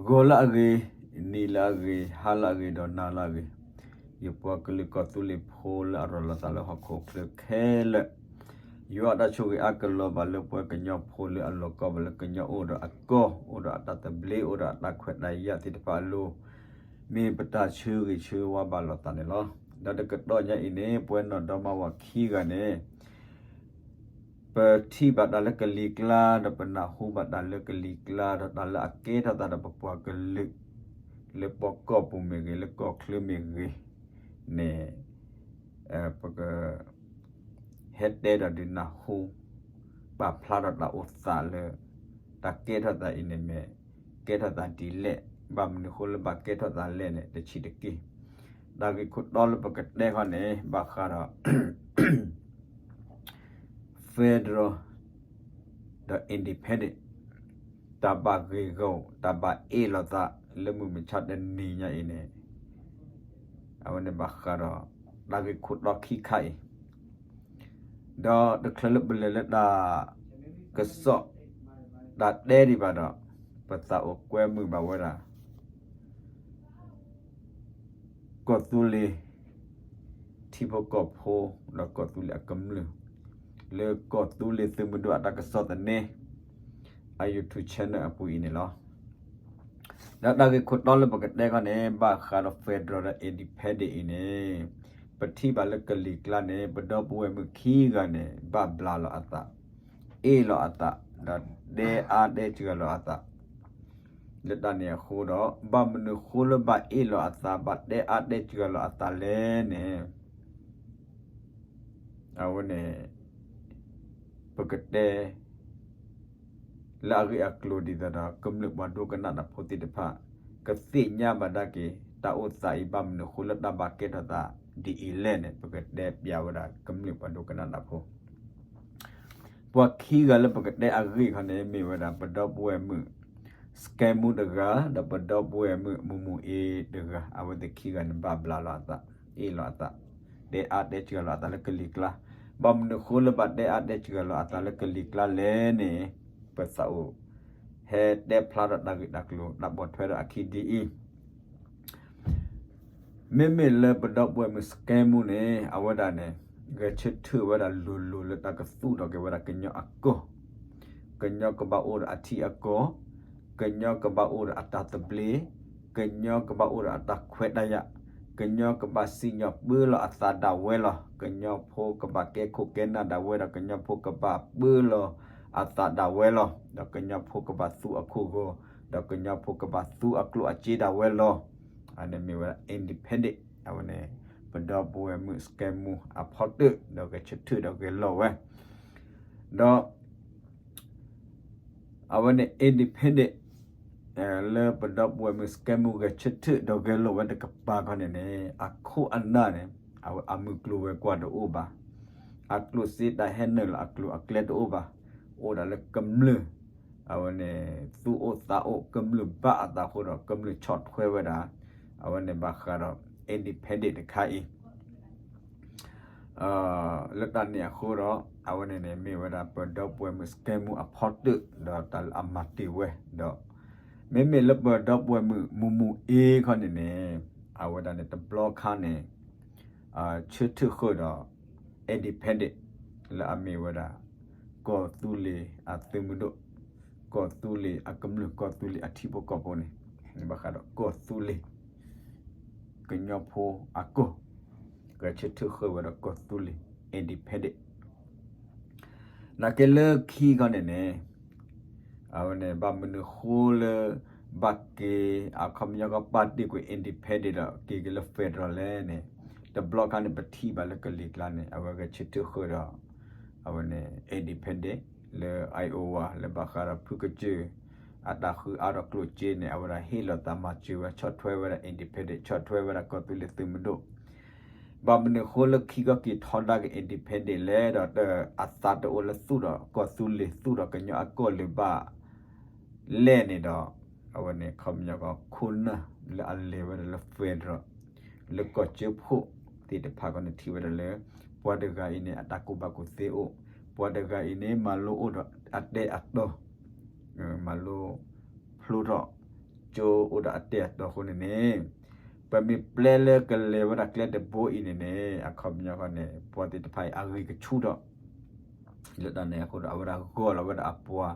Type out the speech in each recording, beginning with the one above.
ဂီၤလၢအဂ့ၤ, နံၤလၢအဂ့ၤ, ဟါလၢအဂ့ၤ, ဒီးနၤလၢအဂ့ၤ, ယပှၤကလုာ်ကီၢ်သူလ့ၤဖိလၢအရၤလီၤသးလၢဟီၣ်ခိၣ်ချၢခဲလၢာ်, ယွၤအတၢ်ဆိၣ်ဂ့ၤအါကလီၤဘၣ်လၢပှၤကညီဖိလၢအလီၢ်ကီၢ်ဘၣ်လၢကညီအိၣ်ဒီးအကီၢ်, အိၣ်ဒီးအတၢ်သဘျ့, အိၣ်ဒီးအတၢ်ခွဲးတၢ်ယာ်သ့ၣ်တဖၣ်အလိၤ, မ့ၢ်ပတၢ်ဆၢဂ့ၤဆၢဝါဘၣ်လိာ်သးန့ၣ်လီၤ. ဒီးတကတီၢ်ညါအံၤန့ၣ် ပဝဲနီၢ်ဒီမါဝၤခံဂၤန့ၣ် ပထံၣ်ဘၣ်တၢ်လၢကလံၤကျါ ဒီးပနၢ်ဟူဘၣ်တၢ်လၢကလံၤကျါ ဒီးတၢ်လၢအကဲထီၣ်သးဒီးပပှၤကလုာ် လၢပှၤကီၢ်ပူၤမ့ၢ်ဂ့ၤ လၢကီၢ်ချၢမ့ၢ်ဂ့ၤန့ၣ် ပက ဟဲတဲဒီးဒုးနၢ်ဟူ ပာ်ဖျါထီၣ်တၢ်အိၣ်သးလၢ တၢ်ကဲထီၣ်သးအံၤန့ၣ်မ့ၢ် ကဲထီၣ်သးဒ်လဲၣ်, ဘၣ်မနုၤဃိလၢဘၣ်ကဲထီၣ်သးလဲၣ်န့ၣ် တဆံးတက့ၢ်. တၢ်ဂ့ၢ်ခိၣ်တီလၢပကတဲခီန့ၣ် ဘၣ်ဃးဒီး federal ဒီး independent တၢ်ဘၣ်ဂ့ၢ်ဂီၢ် တၢ်ဘၣ်အ့ၣ်လိာ်သးလၢမုၢ်မဆါတနံၤညါအံၤန့ၣ် အဝဲန့ၣ်ဘၣ်ဃးဒီး တၢ်ဂ့ၢ်ခိၣ်တီခံခါအံၤ ဒီးတချုးလၢပလဲၤလၢတၢ်ကစီၣ် တၢ်တဲဒံးဘၣ်ဒီး ပသးအိၣ်ကွဲမုာ်ဘၣ်ဝဲဒၣ် ကီၢ်သူလ့ၤ ထံဖိကီၢ်ဖိ ဒီးကီၢ်သူလ့ၤအကမျၢၢ် လၢကီၢ်သူလ့ၤသုးမုၢ်ဒိၣ်အတၢ်ကစီၣ်သန့ အ YouTube channel အပူၤအံၤန့ၣ်လီၤ. ဒီးတၢ်ဂ့ၢ်ခိၣ်တီလၢပကတဲခီန့ၣ် ဘၣ်ဃးဒီး federal ဒီး independent အံၤန့ၣ် ပထံၣ်ဘၣ်လၢကလံၤကျါန့ၣ် ပဒီပုၢ်ဝဲၢ်မုၣ်ခံဂၤန့ၣ် ဘၣ်ဘျးလီၤအသး အ့ၣ်လိာ်အသး ဒီးတဲအါတဲစှၤလီၤအသး လၢတၢ်န့ၣ်အဃိဒီး ဘၣ်မနုၤဃိလၢဘၣ်အ့ၣ်လိာ်အသး ဘၣ်တဲအါတဲစှၤလီၤအသးလဲၣ်န့ၣ် အဝဲန့ၣ် ပကတဲ လၢအဂ့ၢ်အကျိၤဒ်သိးဒီး ကမျၢၢ်ပှၤဒိကနၣ်တၢ်ဖိသ့ၣ်တဖၣ် ကသ့ၣ်ညါဘၣ်ဒၣ်က့ၤ တၢ်အိၣ်သးအံၤဘၣ်မနုၤဃိလၢတၢ်ဘၣ်ကဲထီၣ်သးဒ်အံၤလဲၣ်န့ၣ် ပကတဲပျးဝဲဒၣ်ကမျၢၢ်ပှၤဒိကနၣ်တၢ်ဖိ ပှၤခံဂၤလၢပကတဲအဂ့ၢ်ခီန့ၣ် မ့ၢ်ဝဲဒၣ်ပဒီပုၢ်ဝဲၢ်မုၣ် စကဲမူတဂၤ ဒီးပဒီပုၢ်ဝဲၢ်မုၣ်မူမူအ့တဂၤ အဝဲသ့ၣ်ခံဂၤန့ၣ် ဘၣ်ဘျးလီၤအသး အ့ၣ်လိာ်အသး တဲအါတဲစှၤလီၤအသးလၢကလံၤကျါ ဘၣ်မနုၤဃိလၢဘၣ်တဲအါတဲစှၤလီၤအသးလၢကလံၤကျါလဲၣ်န့ၣ် ပသးအိၣ် ဟဲတဲဖျါထီၣ်တၢ်ဂ့ၢ်တၢ်ကျိၤ တၢ်ပိာ်ထွဲဒီးအခံဒ်အံၤ မ့မ့ၢ်လၢပဒီပုၢ်ဝဲၢ်မုၣ်စကဲမူန့ၣ် အဝဲဒၣ်န့ၣ် ဂဲၤဆၢထၢၣ်ဝဲဒၣ်လိၤလိၤလၢတၢ်ကသူၣ်ထီၣ်က့ၤဝဲဒၣ်ကညီအကီၢ်, ကညီကဘၣ်အိၣ်ဒီးအထံအကီၢ်, ကညီကဘၣ်အိၣ်ဒီးအတၢ်သဘျ့, ကညီကဘၣ်အိၣ်ဒီးအတၢ်ခွဲးတၢ်ယာ်, ကညီကဘၣ်စံၣ်ညီၣ်ပၢလီၤအသးဒၣ်ဝဲလီၤ. ကညီဖိကဘၣ်ကဲခိၣ်ကဲနၢ်ဒၣ်ဝဲဒီး ကညီဖိကဘၣ်ပၢလီၤအသးဒၣ်ဝဲလီၤ. ဒီးကညီဖိကဘၣ်သူအခိၣ်ဂီၤ, ဒီးကညီဖိကဘၣ်သူအကျိၣ်အစ့ဒၣ်ဝဲလီၤ. အန့ၣ်မ့ၢ်ဝဲ independent အဝဲန့ၣ် ပဒီပုၢ်ဝဲၢ်မုၣ်စကဲမူအဖီတၢၣ် ဒီးဂဲၤဆၢထၢၣ်ဒီးဂဲၤလိာ်ဝဲ ဒီး အဝဲန့ၣ် independent လၢပဒီပုၢ်ဝဲၢ်မုၣ်စကဲမူဂဲၤဆၢထၢၣ်ဒီးဂဲၤလိာ်ဝဲတကပၤခီန့ၣ်န့ၣ် အခိၣ်အနၢ်န့ၣ် အဝဲအမုၢ်ကျိၤဝဲၤကွာ်တအိၣ်ဘၣ်. အကျိၣ်စ့တၢ်ဟဲနုာ်လီၤအကျိၤအကျဲတအိၣ်ဘၣ်. အိၣ်ဒၣ်လၢကမျၢၢ် အဝဲန့ၣ် သူၣ်အိၣ်သးအိၣ် ကမျၢၢ်ဘၣ်အသးအဃိဒီး ကမျၢၢ်ဆီၣ်ထွဲဝဲဒၣ် အဝဲန့ၣ်ဘၣ်ဃးဒီး independent တခါအံၤ လၢတၢ်န့ၣ်အဃိဒီး အဝဲန့ၣ်န့ၣ် မ့ၢ်ဝဲဒၣ်ပဒီပုၢ်ဝဲၢ်မုၣ်စကဲမူအဖီတၢၣ် ဒီးတၢ်လၢအမၤတ့ၢ်ဝဲ ဒီး မ့မ့ၢ်လၢပဒီပုၢ်ဝဲၢ်မုၣ်မူမူအ့ခီန့ၣ်န့ၣ် အဝဲဒၣ်န့ၣ်တဘျီခါန့ၣ် ဆၢထၢၣ်ဃုာ်ဒီး independent လၢအမ့ၢ်ဝဲဒၣ် ကီၢ်သူလ့ၤအသုးမုၢ်ဒိၣ် ကီၢ်သူလ့ၤအကမျၢၢ် ကီၢ်သူလ့ၤအထံဖိကီၢ်ဖိန့ၣ် ဘၣ်ဃးဒီးကီၢ်သူလ့ၤ ကညီဖိအကီၢ် ဂဲၤဆၢထၢၣ်ဃုာ်ဝဲဒီးကီၢ်သူလ့ၤ independent နာ်က့လၢခံခီန့ၣ်န့ၣ် အဝဲန့ၣ် ဘၣ်မနုၤဃိလၢ ဘၣ်က့ၤ အခီပညီကပာ်တ့ၢ်ကွံာ် independent ဒီးက့ၤက့ၤလၢ federal လဲၣ်န့ၣ် တဘျီခါန့ၣ် ပထံၣ်ဘၣ်လၢကလံၤကျါန့ၣ် အဝဲဂဲၤဆၢထၢၣ်ဃုာ်ဒီး အဝဲန့ၣ် independent လၢ Iowa လၢဘၣ်ဃးဒီးဖုကစၢၢ် အတၢ်ဃုအါထီၣ်ကျိၣ်စ့န့ၣ် အဝဲဒၣ်ဟ့ၣ်လီၤသးမၤစၢၤဝဲ ဆီၣ်ထွဲဝဲဒၣ် independent ဆီၣ်ထွဲဝဲဒၣ်ကီၢ်သူလ့ၤသုးမုၢ်ဒိၣ် ဘၣ်မနုၤဃိလၢခံခီက့ၤထီဒါက့ၤ independent လဲၣ်ဒီး အသးတအိၣ်လၢသူၣ်ဒီးကီၢ်သူလ့ၤ သူၣ်ဒီးကညီအကီၢ်လၢၤဘၣ် လဲၣ်န့ၣ်ဒီး အဝဲန့ၣ် ခီပညီကီၢ်ခိၣ်နၢ်လၢအလဲၤဝဲဒၣ်လၢ federal လၢကီၢ်စၢဖှိၣ်သ့ၣ်တဖၣ်ကီးန့ၣ်ထံၣ်ဝဲဒၣ်လၢ ပှၤတဂၤအံၤန့ၣ် အတၢ်ကူၣ်ဘၣ်ကူၣ်သ့အိၣ်, ပှၤတဂၤအံၤန့ၣ် မၤလိအိၣ်ဒီးအတဲအတီ မၤလိဖျိထီၣ် ကၠိအိၣ်ဒီးအတဲာ်အတီၤအဃိန့ၣ်န့ၣ်, ပမ့ၢ်ပျဲလၢကလဲၤဝဲဒၣ်ကျဲတဘိအံၤန့ၣ်န့ၣ် အခီပညီဃီန့ၣ် ပှၤသ့ၣ်တဖၣ်အံၤအဂံၢ်ကဆူၣ်ထီၣ် လၢတၢ်န့ၣ်အဃိဒီး အဝဲဒၣ်ဂီၢ်လီၤဝဲဒၣ်အပှၤ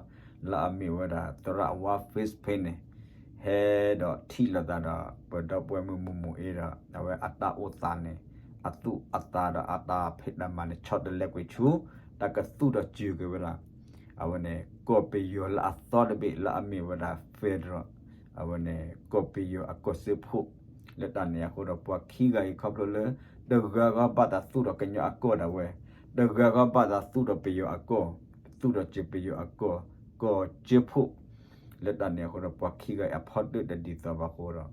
လၢအမ့ၢ်ဝဲဒၣ်သရၣ်ဝါ Facebook န့ၣ် ဟဲဒီးထံၣ်လိာ်သးဒီး ပဒီပုၢ်ဝဲၢ်မုၣ်မူမူအ့ဒီး အဝဲအတၢ်အိၣ်သးန့ၣ် အသူၣ်အသးဒီးအတၢ်ဖံးတၢ်မၤန့ၣ် ဆီတလဲကွံာ်ဆူ တၢ်ကသူၣ်ထီၣ်စၢၤက့ၤဝဲဒၣ် အဝဲန့ၣ် ကီၢ်ပယီၤလၢအသီတဘ့ၣ်လၢအမ့ၢ်ဝဲဒၣ် federal အဝဲန့ၣ် ကီၢ်ပယီၤအကီၢ်စၢဖှိၣ် လၢတၢ်န့ၣ်အဃိဒီး ပှၤခံဂၤအံၤခီဖျိလၢ တဂၤဂီၢ်ဘၣ်သးသူၣ်ထီၣ်ကညီအကီၢ်ဒၣ်ဝဲ, တဂၤဂီၢ်ဘၣ်သးသူၣ်ထီၣ်ပယီၤအကီၢ်, သူၣ်ထီၣ်စၢၤပယီၤအကီၢ်, ကီၢ်စၢဖှိၣ် လၢတၢ်န့ၣ်အဃိဒီး ပှၤခံဂၤအံၤအဖီတၢၣ်တဒ်သိးဘၣ်အဃိဒီး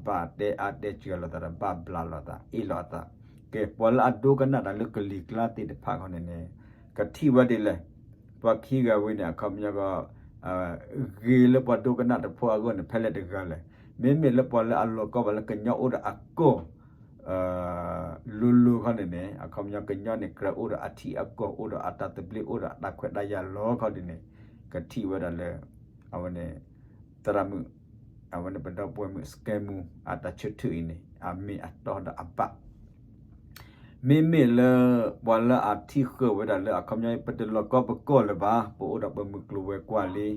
ဘၣ်တဲအါတဲစှၤလိာ်သးဒီး ဘၣ်ဘျးလိာ်သး အ့ၣ်လိာ်အသး, ကဲ ပှၤလၢအဒိကနၣ်တၢ်လၢကလံၤကျါသ့ၣ်တဖၣ်ခီန့ၣ်န့ၣ် ကထံၣ်ဝဲဒ်လဲၣ်, ပှၤခံဂၤဝဲန့ၣ် အခီပညီကီး ဂ့ၤလၢပှၤဒိကနၣ်တၢ်ဖိအဂီၢ်န့ၣ် ဖဲလဲၣ်တဂၤလဲၣ်, မ့မ့ၢ်လၢပှၤလၢအလီၤကီဘၣ်လၢကညီအိၣ်ဒီးအကီၢ် လိၤလိၤခီန့ၣ်န့ၣ် အခီပညီကညီန့ၣ် ကြၢးအိၣ်ဒီးအထံအကီၢ် အိၣ်ဒီးအတၢ်သဘျ့ အိၣ်ဒီးအတၢ်ခွဲးတၢ်ယာ်လီၤခီဒ်န့ၣ် ကထံၣ်ဝဲဒၣ်လၢ အဝဲန့ၣ် သရၣ်မုၣ် အဝဲန့ၣ်ပဒီပုၢ်ဝဲၢ်မုၣ် စကဲမူ အတၢ်ဆၢထၢၣ်အံၤန့ၣ် အမ့ၢ်အတီဒီးအဘၣ် မ့မ့ၢ်လၢ ပှၤလၢအထံၣ်ဃုာ်ဝဲဒၣ်လၢအခီပညီ ပတလီၤကီပကီၢ်လၢၤဘၣ်, ပအိၣ်ဒီးပမုၢ်ကျိၤဝဲၤကွာ်လံ,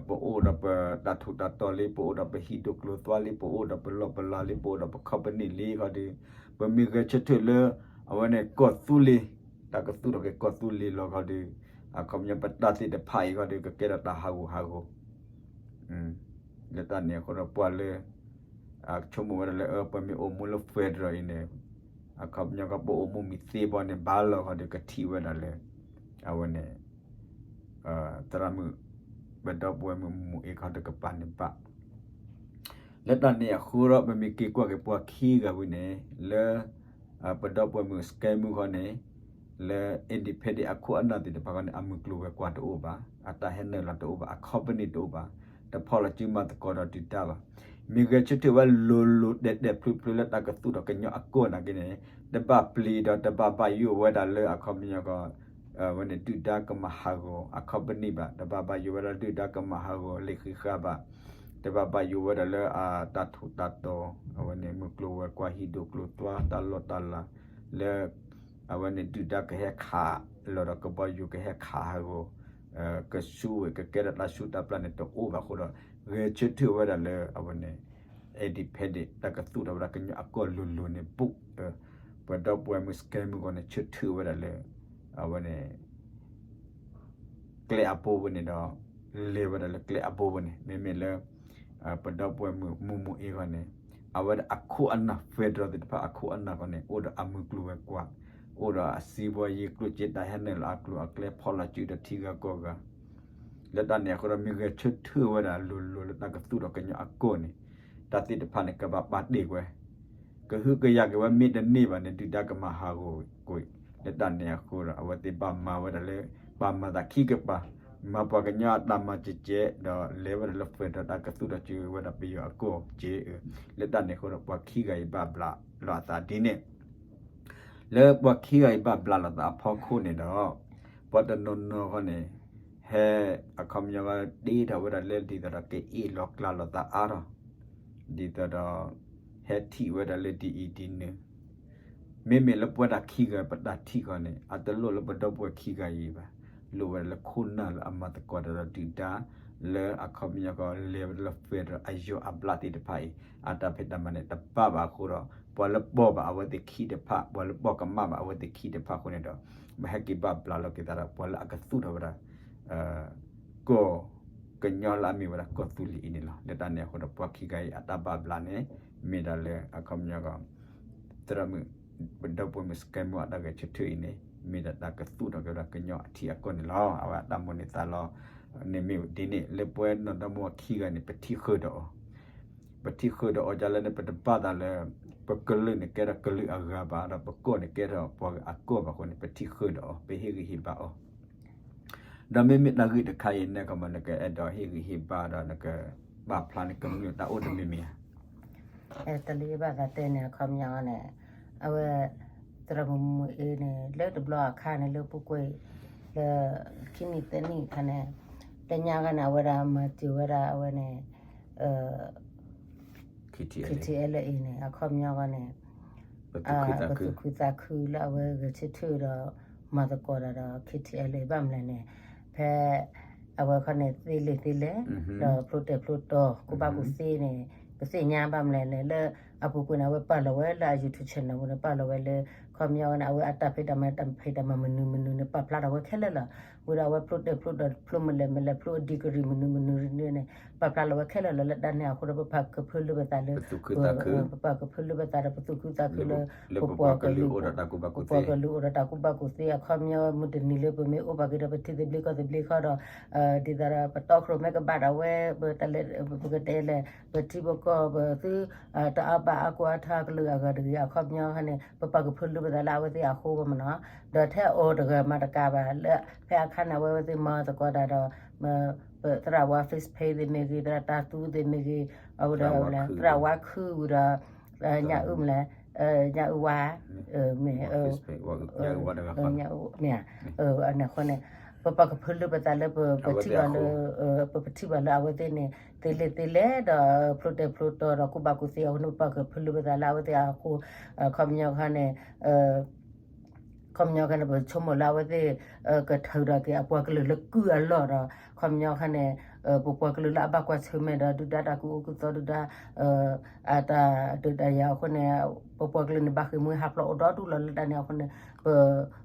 ပအိၣ်ဒီးပတၢ်ထူးတၢ်တီၤလံ, ပအိၣ်ဒီးပဟံၣ်ဒိၣ်ကျိၤသွါလံ, ပအိၣ်ဒီးပလီၢ်ပလၤလံ, ပအိၣ်ဒီးပ company လံခီဒီး ပမ့ၢ်ဂဲၤဆၢထၢၣ်လၢ အဝဲန့ၣ်ကီၢ်သူလ့ၤ, တၢ်ကသူၣ်ထီၣ်က့ၤကီၢ်သူလ့ၤလီၤခီဒီး အခီပညီပတၢ်သ့ၣ်တဖၣ်အံၤခီဒီး ကကဲထီၣ်တၢ်ဟးဂူာ်ဟးဂီၤ လၢတၢ်န့ၣ်အဃိဒီးပှၤလၢ ဆိကမိၣ်ဝဲဒၣ်လၢ ပမ့ၢ်အိၣ်မူလၢ federal အံၤန့ၣ် အခီပညီကီး ပအိၣ်မူမံၤသ့ဘီန့ၣ် ဘၣ်လီၤခီဒီး ကထံၣ်ဝဲဒၣ်လၢ အဝဲန့ၣ် သရၣ်မုၣ် ပဒီပုၢ်ဝဲၢ်မုၣ်မူအ့ခီဒီး ကပၤန့ၣ်ဘၣ် လၢတၢ်န့ၣ်အဃိဒီး ပမ့ၢ်က့ၤကွၢ်က့ၤပှၤခံဂၤဝံၤန့ၣ် လၢ ပဒီပုၢ်ဝဲၢ်မုၣ် စကဲမူ ခီန့ၣ် လၢ independent အခိၣ်အနၢ်သ့ၣ်တဖၣ်ခီန့ၣ် အမုၢ်ကျိၤဝဲၤကွာ်တအိၣ်ဘၣ်, အတၢ်ဟဲနုာ်လီၤတအိၣ်ဘၣ်, အ company တအိၣ်ဘၣ်, တဖီၣ်လီၤစုမၤသကိးဒီးဒုၣ်ဒါဘၣ်. မ့ၢ်ဂဲၤဆၢထၢၣ်ဝဲလိၤလိၤတဲာ်တဲာ်ဖျုးဖျုးလၢတၢ်ကသူၣ်ထီၣ်ကညီအကီၢ်နာ်က့န့ၣ် တဘၣ်ပျံၤဒီးတဘၣ်ဘၣ်ယိၣ်ဝဲဒၣ်လၢအခီပညီကီး ဝဲန့ၣ်ဒုၣ်ဒါကမၤဟးဂီၤအ company ဘၣ်, တဘၣ်ဘၣ်ယိၣ်ဝဲဒၣ်ဒုၣ်ဒါကမၤဟးဂီၤလ့ၣ်ဃံးဃာ်ဘၣ်, တဘၣ်ဘၣ်ယိၣ်ဝဲဒၣ်လၢအတၢ်ထူးတၢ်တီၤ အဝဲန့ၣ် မုၢ်ကျိၤဝဲၤကွာ်ဟံၣ်ဒိၣ်ကျိၤသွါတၢ်လီၢ်တၢ်လၤ လၢ အဝဲန့ၣ်ဒုၣ်ဒါကဟဲခးလီၤဒီးကဘီယူၤကဟဲခးဟးဂီၤ ကဆူဝဲ ကကဲထီၣ်တၢ်ဆူၣ်တၢ်ပျၢ်န့ၣ်တအိၣ်ဘၣ်အဃိဒီး ဂဲၤဆၢထၢၣ်ဝဲဒၣ်လၢအဝဲန့ၣ် independent တၢ်ကသူၣ်ထီၣ်ဝဲဒၣ်ကညီအကီၢ်လိၤလိၤန့ၣ်ဘူး ပဒီပုၢ်ဝဲၢ်မုၣ် စကဲမူ ခီန့ၣ် ဆၢထၢၣ်ဝဲဒၣ်လၢ အဝဲန့ၣ် ကျဲအဘိဝဲန့ၣ်ဒီး လဲၤဝဲဒၣ်လၢကျဲအဘိဝဲန့ၣ် မ့မ့ၢ်လၢ ပဒီပုၢ်ဝဲၢ်မုၣ်မူမူအ့ခီန့ၣ် အဝဲဒၣ်အခိၣ်အနၢ် federal သ့ၣ်တဖၣ်အခိၣ်အနၢ်ခီန့ၣ် အိၣ်ဒီးအမုၢ်ကျိၤဝဲၤကွာ် အိၣ်ဒီးအစံးဘီယ့ကျိၣ်စ့တၢ်ဟဲနုာ်လီၤအကျိၤအကျဲ ဖီၣ်လီၤစုဒီးထံဂၤကီၢ်ဂၤ လၢတၢ်န့ၣ်အဃိဒီး မ့ၢ်ဂဲၤဆၢထၢၣ်ဝဲဒၣ်လိၤလိၤလၢတၢ်ကသူၣ်ထီၣ်ကညီအကီၢ်န့ၣ် တၢ်သ့ၣ်တဖၣ်န့ၣ် ကဘၣ်ပာ်တ့ၢ်ဝဲ ကဟုကယာ်က့ၤဝဲမ့ၢ်တန့ၢ်ဘၣ်န့ၣ် ဒုၣ်ဒါကမၤဟးဂီၤကွံာ် လၢတၢ်န့ၣ်အဃိဒီး အဝဲသ့ၣ်ဘၣ်မၤဝဲဒၣ်လၢ ဘၣ်မၤသးခံကပၤ မၤပှၤကညီအတၢ်မၤစဲးကဲး ဒီးလဲၤဝဲဒၣ်လၢ federal တၢ်ကသူၣ်ထီၣ်စၢၤဝဲဒၣ်ပယီၤအကီၢ်စ့အၢ လၢတၢ်န့ၣ်အဃိဒီး ပှၤခံဂၤအံၤဘၣ်ဘျးလိာ်အသးဒ်န့ၣ် လၢပှၤခံဂၤအံၤဘၣ်ဘျးလိာ်သးအဖီခိၣ်န့ၣ်ဒီး ပှၤတနီၤနီၤခီန့ၣ် ဟဲ အခီပညီကီး တ့ထီၣ်ဝဲဒၣ်လၢဒ်သိးဒီး ကအ့ၣ်လိာ်ကျါလိာ်သးအါထီၣ် ဒ်သိးဒီး ဟဲထံၣ်ဝဲဒၣ်လၢဒ်အံၤဒ်နုၤ မ့မ့ၢ်လၢပဝဲဒၣ်ခံဂၤပတၢ်ထံၣ်ခီန့ၣ် အတလိၣ်လၢပဒီပုၢ်ဝဲၢ်ခံဂၤအံၤဘၣ်, လိၣ်ဝဲဒၣ်လၢခိၣ်နၢ်လၢအမၤသကိးတၢ်ဒီးဒုၣ်ဒါ လၢအခီပညီကီး လဲၤဝဲဒၣ်လၢ federal အယိာ်အဘျးသ့ၣ်တဖၣ်အံၤ အတၢ်ဖံးတၢ်မၤန့ၣ် တဘၣ်ဘၣ်အဃိဒီး ပှၤလၢပိာ်ဘၣ်အဝဲသ့ၣ်ခံတဖၣ် ပှၤလၢပိာ်ကမၣ်ဘၣ်အဝဲသ့ၣ်ခံတဖၣ်အဃိန့ၣ်ဒီး မ့ၢ်ဟဲက့ၤဘၣ်ဘျးလိာ်က့ၤသးဒီး ပှၤလၢအကသူၣ်ထီၣ်ဝဲဒၣ် ကီၢ် ကညီလၢအမ့ၢ်ဝဲဒၣ်ကီၢ်သူလ့ၤအံၤန့ၣ်လီၤ. လၢတၢ်န့ၣ်အဃိဒီး ပှၤခံဂၤအံၤအတၢ်ဘၣ်ဘျးန့ၣ် မ့ၢ်ဒၣ်လၢအခီပညီကီး သရၣ်မုၣ် ပဒီပုၢ်ဝဲၢ်မုၣ် စကဲမူ အတၢ်ဂဲၤဆၢထၢၣ်အံၤန့ၣ် မ့ၢ်ဒၣ်တၢ်ကသူၣ်ထီၣ်က့ၤဝဲဒၣ်ကညီအထံအကီၢ်န့ၣ်လီၤ. အဝဲအတၢ်မိၣ်န့ၢ်သးလီ န့ၣ်မ့ၢ်ဒ်န့ၣ် လၢပဝဲနီၢ်ဒီမါဝၤခံဂၤန့ၣ် ပထံၣ်ဃုာ်ဒီးအီၤ ပထံၣ်ဃုာ်ဒီးအီၤဒ်လဲၣ်န့ၣ် ပတဘၣ်သးလၢ ပကလုာ်န့ၣ်ကဲထီၣ်ကလုာ်အဂၤဘၣ် ဒီးပကီၢ်န့ၣ်ကဲထီၣ်ပှၤအကီၢ်ဘၣ်အဃိန့ၣ် ပထံၣ်ဃုာ်ဒီးအီၤ ပဟ့ၣ်ဂံၢ်ဟ့ၣ်ဘါအီၤ ဒီးမ့မ့ၢ်တၢ်ဂ့ၢ်တခါအံၤန့ၣ် ကမၤနကအဲၣ်ဒိးဟ့ၣ်ဂံၢ်ဟ့ၣ်ဘါဒီးနကပာ်ဖျါန့ၣ် ကမျၢၢ်တၢ်အိၣ်တမံၤမံၤဧါ. တၢ်လၢယဘၣ်သးတဲန့ၣ် အခီပညီန့ၣ် အဝဲ သရၣ်မုၣ်မူအ့န့ၣ် လၢတဘျီအခါန့ၣ် လၢပူၤကွံာ် လၢခံနံၣ်သၢနံၣ်အခါန့ၣ် တညါခါန့ၣ် အဝဲဒၣ်မၤစၢၤဝဲဒၣ်အဝဲန့ၣ် KTLA အံၤန့ၣ် အခီပညီဃီန့ၣ် ပသူၣ်ခုသးခုလၢအဝဲဂဲၤဆၢထၢၣ်ဒီး မၤသကိးတၢ်ဒီး KTLA ဘၣ်မလဲၣ်န့ၣ် ဖဲ အဝဲခီန့ၣ် သ့လံာ်သ့လဲၢ် ဒီးဖျိတဲာ်ဖျိတီၤ ကူၣ်ဘၣ်ကူၣ်သ့န့ၣ် ပသ့ၣ်ညါဘၣ်မလဲၣ်န့ၣ် လၢအပူၤကွံာ်န့ၣ် အဝဲပာ်လီၤဝဲလၢအ YouTube channel ပူၤန့ၣ် ပာ်လီၤဝဲလၢ ခီပညီန့ၣ် အဝဲအတၢ်ဖံးတၢ်မၤ တၢ်ဖံးတၢ်မၤမနုၤမနုၤန့ၣ် ပာ်ဖျါထီၣ်ဝဲခဲလၢာ်လီၤ. ဝံၤဒီးအဝဲဖျိတဲာ်ဖျိတီၤ ဖျိမလဲၣ်မလဲၣ် ဖျိအ degree မနုၤမနုၤန့ၣ် ပာ်ဖျါလီၤဝဲခဲလၢာ်လီၤ. လၢတၢ်န့ၣ်အဃိဒီး ပပာ်ကဖၢလၢပသးလၢ ပပာ်ကဖၢလၢပသးဒီး ပသူၣ်ခုသးခုလၢ ပပှၤကလုာ်အိၣ်ဒီးတၢ်ကူၣ်ဘၣ်ကူၣ်သ့ ပပှၤကလုာ်အိၣ်ဒီးတၢ်ကူၣ်ဘၣ်ကူၣ်သ့ အခီပညီ မုၢ်တနံၤလၢပမ့ၢ်အိၣ်ဘၣ်က့ၤဒီး ပထံသဘျ့ကီၢ်သဘျ့ခီဒီး ဒ်သိးဒီး ပတီခိၣ်မ့ၢ်ကဘၣ်ဒီးဝဲ ပတၢ်လဲၤ ပကတဲလဲၣ် ပထံပကီၢ် ပသု တအါဘၣ်အါကိးအါထီၣ်ကလုာ်အဂၤတဂ့ၤ အခီပညီခါန့ၣ် ပပာ်ကဖၢလၢပသးလၢအဝဲသ့ၣ်အဃိမ့ၢ်နီၤ. ဒီးထဲအီၤတဂၤမၤတကးဘၣ်လၢ ဖဲအခါန့ၣ် အဝဲဝဲသ့ၣ်မၤသကိးတၢ်ဒီး သရၣ်ဝါ face page သ့ၣ်မ့ၢ်ဂ့ၤ သရၣ်တၢ်သူသ့ၣ်မ့ၢ်ဂ့ၤ အဝဲဒီး သရၣ်ဝါခုဝံၤဒီး ညၣ်အုၣ်မလဲၣ် ညၣ်အုၣ်ဝါ မ့ၢ် မ့ၢ် အဃိန့ၣ် ပပာ်ကဖၢလၢပသးလၢ ပထံၣ်ဘၣ်လၢ ပပထံၣ်ဘၣ်လၢအဝဲသ့ၣ်န့ၣ် သ့လံာ်သ့လဲၢ်ဒီး ဖျိတဲာ်ဖျိတီၤဒီး ကူၣ်ဘၣ်ကူၣ်သ့အဃိန့ၣ် ပပာ်ကဖၢလၢပသးလၢအဝဲသ့ၣ်အဃိ ခီပညီခါန့ၣ် ခီပညီခါန့ၣ် ပဆိကမိၣ်လၢအဝဲသ့ၣ် ကထုးထီၣ်က့ၤအပှၤကလုာ်လၢကုၢ်အလီၢ်ဒီး ခီပညီခါန့ၣ် ပပှၤကလုာ်လၢအဘၣ်ကွၢ်ဆၢၣ်မဲာ်ဒီး ဒုၣ်ဒါတၢ်ကူၣ်အိၣ်ကူၣ်သီ ဒုၣ်ဒါ အတၢ်ဒုးတၢ်ယၤအဃိန့ၣ် ပပှၤကလုာ်န့ၣ် ဘၣ်ဃ့ၢ်မှံဟးဖျိးအိၣ်ဒီဒူၣ်လီၤ. လၢတၢ်န့ၣ်အဃိန့ၣ် ပ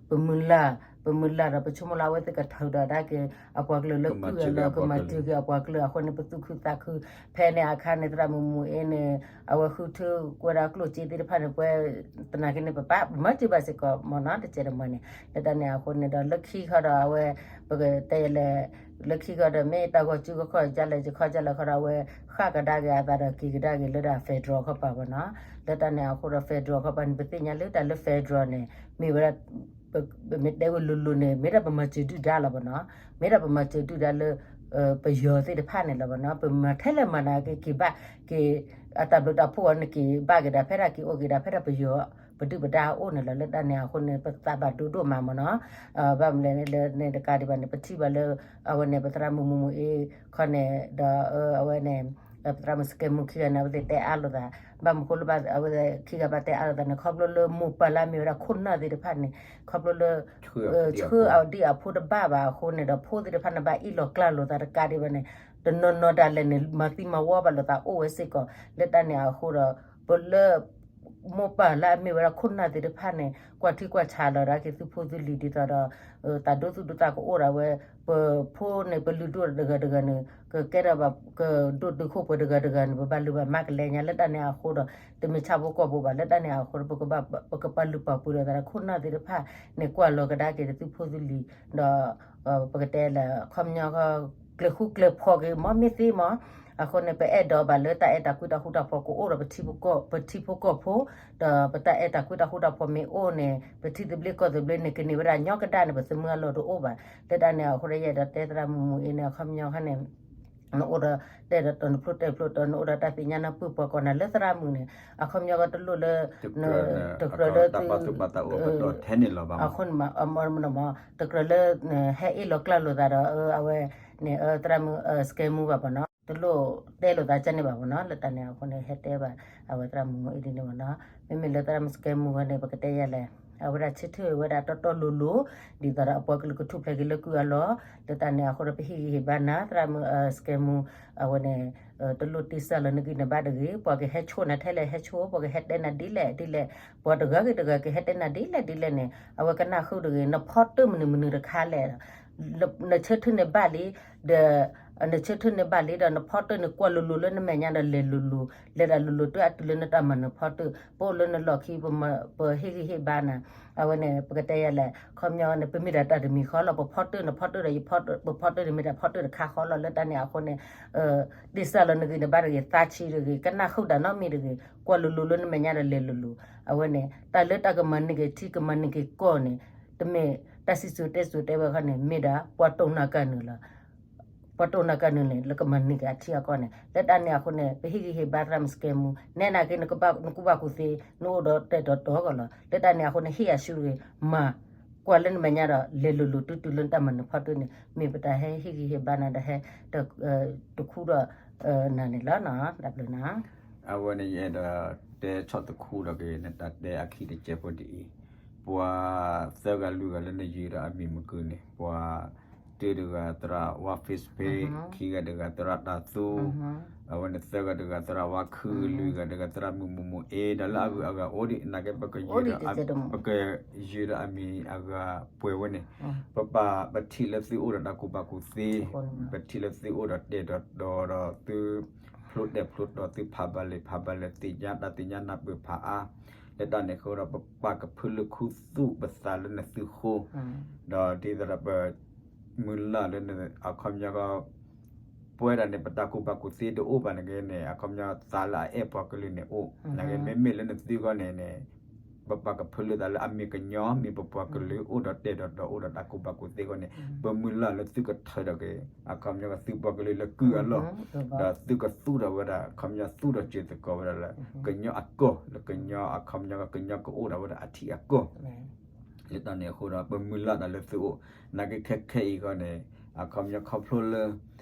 ပမုၢ်လၢ် ပမုၢ်လၢ်ဒီးပဆိကမိၣ်လၢအဝဲသ့ၣ်ကထုးထီၣ်ဒၣ်က့ၤ အပှၤကလုာ်လၢကုၢ်အလီၢ် ကမၤစၢၤက့ၤအပှၤကလုာ်အဃိန့ၣ် ပသူၣ်ခုသးခု ဖဲန့ၣ်အခါန့ၣ် သရၣ်မုၢ်မုၢ်အ့န့ၣ် အဝဲဃုထၢကွဲးဒၣ်ကျိၣ်စ့သ့ၣ်တဖၣ်န့ၣ် ပှဲၤ သနာ်က့န့ၣ် ပပာ် ပမၤစၢၤဘၣ်စ့ၢ်ကီးမ့ၢ်နီၤ တကဲးတမှဲၤန့ၣ် လၢတၢ်န့ၣ်အဃိန့ၣ်ဒီး လၢခံခီဒီးအဝဲ ပကတဲလဲၣ် လၢခံခီဒီး မ့ၢ်တၢ်ဂီၤစုကခီၣ်ကလဲၣ် ကခီၣ်ကလဲၣ်ခီဒီး အဝဲ ဃၣ်ကဒါက့ၤအသးဒီးက့ၤကဒါက့ၤလၢဒၣ် federal ခီပၤမ့ၢ်နီၤ. လၢတၢ်န့ၣ်အဃိဒီး federal ခီပၤန့ၣ် ပသ့ၣ်ညါလၢတၢ်လၢ federal န့ၣ် မ့ၢ်ဝဲဒၣ် ပမ့ၢ်တဲဝဲလိၤလိၤန့ၣ် မ့ၢ်ဒၣ်ပမၤစၢၤဒုၣ်ဒါလီၤမ့ၢ်နီၤ. မ့ၢ်ဒၣ်ပမၤစၢၤဒုၣ်ဒါလၢ ပယီၤသ့ၣ်တဖၣ်န့ၣ်လီၤမ့ၢ်နီၤ. ပမၤထဲလဲၣ်မၤနၤက့ၤ က့ၤဘၣ်က့ၤ အတၢ်ဘျုးတၢ်ဖှိၣ်အီၤန့ၣ် က့ၤဘၣ်က့ၤဒၣ်ဖဲဒၣ် က့ၤအိၣ်က့ၤဒၣ်ဖဲဒၣ်ပယီၤ ပဒုၣ်ပဒါအအိၣ်န့ၣ်လီၤ. လၢတၢ်န့ၣ်အဃိန့ၣ် ပသးဘၣ်ဒိဒိၣ်မးမ့ၢ်နီၤ. ဘၣ်မလဲၣ်လၢန့ၣ်တကးဒံးဘၣ်န့ၣ် ပထံၣ်ဘၣ်လၢ အဝဲန့ၣ် ပသရၣ်မုၢ်မုၢ်မုၢ်အ့ခီန့ၣ်ဒီး အဝဲန့ၣ် ပသရၣ်မုၢ်စကဲမူခံဂၤန့ၣ် အဝဲသ့ၣ်တဲအါလိာ်သး ဘၣ်မနုၤဃိလၢဘၣ် အဝဲသ့ၣ်ခံဂၤဘၣ်တဲအါလိာ်သးန့ၣ် ခီဖျိလၢမိၢ်ပၢ်လၢအမ့ၢ်ဝဲဒၣ်ခိၣ်နၢ်သ့ၣ်တဖၣ်န့ၣ် ခီဖျိလၢ ဆှၢအီၤဒ်အဖိတဘၣ်ဘၣ်အဃိန့ၣ်ဒီး ဖိသ့ၣ်တဖၣ်န့ၣ် ဘၣ်အ့ၣ်လိာ်ကျါလိာ်သးတကးဒံးဘၣ်န့ၣ် တနီၤနီၤဒၣ်လဲာ်န့ၣ် မၤသံမၤဝီဘၣ်လိာ်သးအိၣ်ဝဲစ့ၢ်ကီး လၢတၢ်န့ၣ်အဃိဒီး ပလၢ မိၢ်ပၢ်လၢအမ့ၢ်ဝဲဒၣ်ခိၣ်နၢ်သ့ၣ်တဖၣ်န့ၣ် ကွၢ်ထံကွၢ်ဆးလီၤဒၣ်က့ၤသုဖိသုလံၤဒ်သိးဒီး တၢ်ဒိသူၣ်ဒိသးကအိၣ်ဒၣ်ဝဲ ပဖိန့ၣ် ပလုၢ်ဒိၣ်တဂၤတဂၤန့ၣ် ကကဲထီၣ်ဘၣ် ကဒိၣ်တုာ်ခိၣ်ပှၤတဂၤတဂၤန့ၣ် ပဘၣ်လုၢ်ဘၣ်မၤကလဲၤညါလၢတၢ်န့ၣ်အဃိဒီး တမ့ၢ်ဆၣ်ဖိကီၢ်ဖိဘၣ် လၢတၢ်န့ၣ်အဃိဒီး ပကပာ်လုၢ်ပာ်ပှ့ၤလိာ်သးဒီးခိၣ်နၢ်သ့ၣ်တဖၣ်န့ၣ် ကွၢ်လီၤကဒါက့ၤသုဖိသုလံၤ ဒီး ပကတဲလၢ ခီပညီ ကျဲၤဃူကျဲၤဖိးက့ၤ မ်မ့ၢ်သ့မး အဃိန့ၣ် ပအဲၣ်ဒိးဘၣ်လၢတၢ်အဲၣ်တၢ်ကွံတၢ်ဃူတၢ်ဖိးကအိၣ်ဒီး ပထံဖိကီၢ်ဖိ ဒီးပတၢ်အဲၣ်တၢ်ကွံတၢ်ဃူတၢ်ဖိးမ့ၢ်အိၣ်န့ၣ် ပထံသဘျ့ကီၢ်သဘျ့န့ၣ် ကန့ၢ်ဝဲဒၣ်ညီကဒၣ်န့ၣ် ပသမုအလီၢ်တအိၣ်ဘၣ် လၢတၢ်န့ၣ်အဃိဒီး ယအဲၣ်ဒိးတဲသရၣ်မုၢ်မုၢ်အ့န့ၣ် အခီပညီခါန့ၣ် နအိၣ်ဒီးတဲဒီးတီၤ နဖျိတဲဖျိတီၤ နအိၣ်ဒီးတၢ်သ့ၣ်ညါနပုၢ်ပှၤကိးနၤလၢသရၣ်မုၢ်န့ၣ် အခီပညီကတလိၣ်လၢ တကြၢးလၢ အဃိန့ၣ်မး တကြၢးလၢ ဟဲအ့ၣ်လိာ်ကျါလိာ်သးဒီး အဝဲန့ၣ် သရၣ်မုၢ်စကဲမူဘၣ်ပနီၤ တလိၣ်တဲလိာ်သးကန့ၣ်ဘၣ်ပနီၤ လၢတၢ်န့ၣ်အဃိန့ၣ် ဟဲတဲဘၣ် အဝဲသရၣ်မုၢ်မုၢ်အ့ဒ်န့ၣ်ပနီၤ မ့မ့ၢ်လၢသရၣ်မုၢ်စကဲမူဝဲန့ၣ် ပကတဲယၤလဲၣ် အဝဲဒၣ်ဆၢထၢၣ်ဝဲဒၣ်တီတီလိၤလိၤ ဒ်သိးဒီးအပှၤကလုာ်ကထူၣ်ဖျဲးက့ၤလၢကုၢ်အလီၢ် လၢတၢ်န့ၣ်အဃိဒီး ပဟ့ၣ်ဂံၢ်ဟ့ၣ်ဘါနၤ သရၣ်မုၢ်စကဲမူ အဝဲန့ၣ် တလိၣ်တ့ၢ်စၢ်လီၤနဂံၢ်နဘါတဂ့ၤ ပှၤကဟဲဆိၣ်နၤထဲလဲၣ်ဟဲဆိၣ် ပှၤကဟဲတဲနၤဒ်လဲၣ်ဒ်လဲၣ် ပှၤတဂၤဂ့ၤတဂၤကဟဲတဲနၤဒ်လဲၣ်ဒ်လဲၣ်န့ၣ် အဝဲကနၣ်ဃုာ်တဂ့ၤ နဖီတၢၣ်မနုၤမနုၤတခါလဲၣ် နဆၢထၢၣ်န့ၣ်ဘၣ်လံ ဒီး နဆၢထၢၣ်န့ၣ်ဘၣ်လံဒီး နဖီတၢၣ်န့ၣ်ကွၢ်လိၤလိၤလၢနမဲာ်ညါဒီးလဲၤလိၤလိၤ လဲၤတၢ်လိၤလိၤတၢ်အတုၤလၢနတၢ်မၤနၢၤဖီတၢၣ် ပအိၣ်လၢနလီၢ်ခံ ပဟ့ၣ်ဂံၢ်ဟ့ၣ်ဘါနၤ အဝဲန့ၣ် ပကတဲယၤလဲၣ် ခီပညီန့ၣ် ပမ့ၢ်ဒၣ်တၢ်တမံၤဃီလီၤ ပဖီတၢၣ်နဖီတၢၣ်ဒီး ပဖီတၢၣ်န့ၣ်မ့ၢ်ဒၣ်ဖီတၢၣ်တခါဃီလီၤ လၢတၢ်န့ၣ်အဃိန့ၣ် တ့ၢ်စၢ်လီၤနဂံၢ်နဘါတဂ့ၤ သးဆံးတဂ့ၤ ကနၣ်ဃုာ်တၢ်နီတမံၤတဂ့ၤ ကွၢ်လိၤလိၤလၢနမဲာ်ညါဒီးလဲၤလိၤလိၤ အဝဲန့ၣ် တၢ်လၢတၢ်ကမၤန့ၢ်က့ၤထံကမၤန့ၢ်က့ၤကီၢ်န့ၣ် တမ့ၢ်တၢ်စံၣ်စိၤတဲစိၤတဲဝဲခီန့ၣ် မ့ၢ်ဒၣ်ပှၤတိၢ်နီၣ်ကၢ်နုာ်လီၤ ပှၤတိၢ်နီၣ်ကၢ်နုာ်န့ၣ် လၢကမၤန့ၢ်က့ၤအထံအကီၢ်န့ၣ် လၢတၢ်န့ၣ်အဃိန့ၣ် ပဟ့ၣ်ဂံၢ်ဟ့ၣ်ဘါသရၣ်မုၢ်စကဲမူ နဲနာ်က့ နကူၣ်ဘၣ်ကူၣ်သ့ နအိၣ်ဒီးတဲာ်တီၤတီၤကီးလီၤ လၢတၢ်န့ၣ်အဃိန့ၣ် ဟ့ၣ်အစုတဂ့ၤ မၤ ကွၢ်လၢနမဲာ်ညါဒီး လဲၤလိၤလိၤတုၤတုၤလၢနတၢ်မၤနၢၤဖီတၢၣ်န့ၣ် မ့ၢ်ပတၢ်ဟဲဟ့ၣ်ဂံၢ်ဟ့ၣ်ဘါနၤဒီးဟဲ တခူဒီး နၤန့ၣ်လီၤနီၤ, တၢ်ဘျုးနၤ. အဝဲန့ၣ်ယအဲၣ်ဒိးတဲဆီၣ်သခူဒီးက့ၤ နတၢ်တဲအခံတစဲးဖိဒ်အံၤ, ပှၤသၢဂၤလွံၢ်ဂၤလၢနယုၢ်ဒီးအမံၤမကုၢ်န့ၣ်, ပှၤတဂၤတဂၤသရၣ်ဝါ Facebook, ခံဂၤတဂၤသရၣ်တၢ်သူ, အဝဲန့ၣ်သၢဂၤတဂၤသရၣ်ဝါခု, လွံၢ်ဂၤတဂၤသရၣ်မုၢ်မုၢ်မုၢ်အ့, ဒီးလၢအဂုၤအဂၤအိၣ်ဒံး နာ်က့ ပကယုၢ်ဒီးအမံၤအဂၤပှဲၤဝဲန့ၣ်, ပပာ်ပထံၣ်လၢသုအိၣ်ဒီးတၢ်ကူၣ်ဘၣ်ကူၣ်သ့, ပထံၣ်လၢသုအိၣ်ဒီးတဲာ်ဒီးတီၤဒီးသုဖျိတဲာ်ဖျိတီၤ သုဖးဘၣ်လဲၣ်ဖးဘၣ်လဲၣ် သ့ၣ်ညါတၢ်သ့ၣ်ညါနၢ်ပၢၢ်ဖးအါ, လၢတၢ်န့ၣ်အဃိဒီး ပပာ်ကဖၢလၢခူသူၣ်ပသးလၢနသုဃိ, ဒီးဒ်သိးဒီးပ မုၢ်လၢ်လၢန အခီပညီကီး ပဝဲဒၣ်န့ၣ် ပတၢ်ကူၣ်ဘၣ်ကူၣ်သ့တအိၣ်ဘၣ်န့ၣ်က့န့ၣ် အခီပညီသးလၢအအဲၣ်ပှၤကလုာ်န့ၣ်အိၣ်, နာ်က့မ့မ့ၢ်လၢနသုဂီၢ်န့ၣ်န့ၣ် ပပာ်ကဖၢလၢသးလၢအမ့ၢ်ကညီ မ့ၢ်ပပှၤကလုာ်အိၣ်ဒီးတဲာ်ဒီးတီၤအိၣ်ဒီးတၢ်ကူၣ်ဘၣ်ကူၣ်သ့အဃိန့ၣ် ပမုၢ်လၢ်လၢသုကထၢထီၣ်က့ၤ အခီပညီကီးသုပှၤကလုာ်လၢကုၢ်အလီၢ်, ဒီးသုကသူၣ်ထီၣ်ဝဲဒၣ် အခီပညီသူၣ်ထီၣ်စၢၤသကိးဝဲဒၣ်လၢ ကညီအကီၢ် လၢကညီအခီပညီကီး ကညီကအိၣ်ဒီးဝဲဒၣ်အထံအကီၢ် လၢတၢ်န့ၣ်အဃိဒီး ပမုၢ်လၢ်တၢ်လၢသုအိၣ်, နာ်က့ခဲခဲအံၤအဂီၢ်န့ၣ် အခီပညီခီဖျိလၢ